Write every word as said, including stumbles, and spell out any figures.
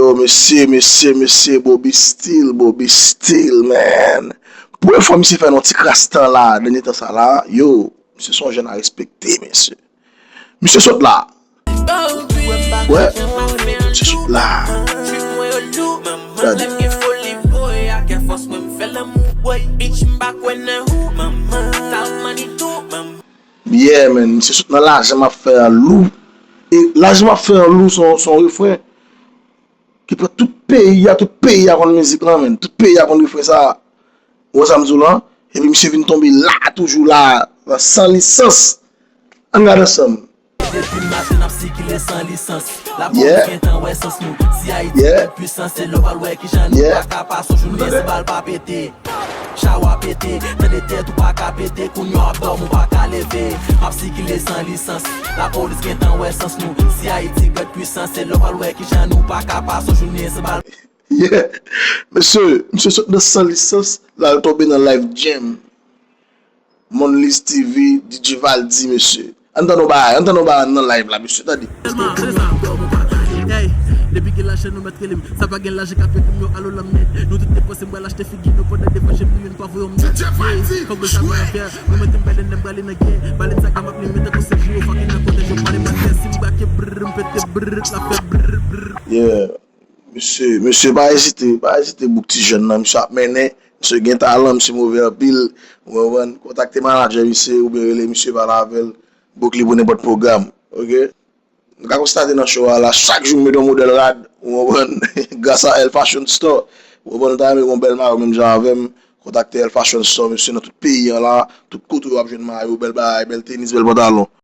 Yo, mesye, mesye, mesye, Bobby Steele, Bobby Steele, man. Premye fwa misye fè yon ti kras tan la, dènye tan sa la, yo, misye se yon jèn a respekte, mesye. Misye sot la. Wè, misye sot la. Gade. Yeah, man, misye sot nan lajan m ap fè an lou. E lajan m ap fè an lou, se yon, se yon refren ki pran tout peyi a, tout peyi a konn mizik lan, man. Tout peyi a konn refren sa a. Ou wè sa m di w lan? Epi misye vin tonbe la, toujou la, nan San Lisans. Ann gade ansanm. Depi m mache n ap sikile san lisans. Lapolis gentan wè sans nou. Si Ayiti pwisans, se lè w pral wè kijan nou pa ka pase yon jounen san bal pa pete. Chawa pete, tande tèt ou pa ka pete, kounye a w ap dòmi ou pa ka leve. M ap sikile san lisans, lapolis gentan wè sans nou. Si Ayiti pèd pwisans, se lè w pral wè kijan nou pa ka pase yon jounen san bal. Yeah. Mesye, misye sot nan San Lisans, l al tonbe nan Live Jam. Monlise T V, D J Valdy, mesye. Ann tande yon bagay, ann tande yon bagay nan live la, mesye, tande. Tèlman se sa. Ey, depi gen lajan nou mèt rele m. Sa pa gen lajan k ap ede m yo alo lanmèd. Nou tout depanse m pral achte figi nou pandan devan je m nou youn pa voye yon myèt. Ey, fòk bezwen mwen fè. Nou mete m bale nan m prale nan gè. Bale sa ka m ap limen tankou se jiro fòk nan kote je pale pa tè. Si m brake brr, m pete brr, l ap fè brr brr. Yeah. Mesye, mesye, pa ezite, pa ezite book ti jèn nan, misye ap mennen, misye gen talan, misye move anpil, ou konprann, kontakte manadjè misye oubyen rele misye pale avè l, book li pou nenpòt pwogram, oke? Nou ka konstate nan show a la, chak jou m mete yon modèl rad, ou konprann, gras a L Fashion Store, ou konprann, ou ta renmen gen yon bèl mayo menm jan avè m, kontakte L Fashion Store, mesye nan tout peyi an la, tout kote w ap jwenn mayo, bèl bagay, bèl tenis, bèl pantalon.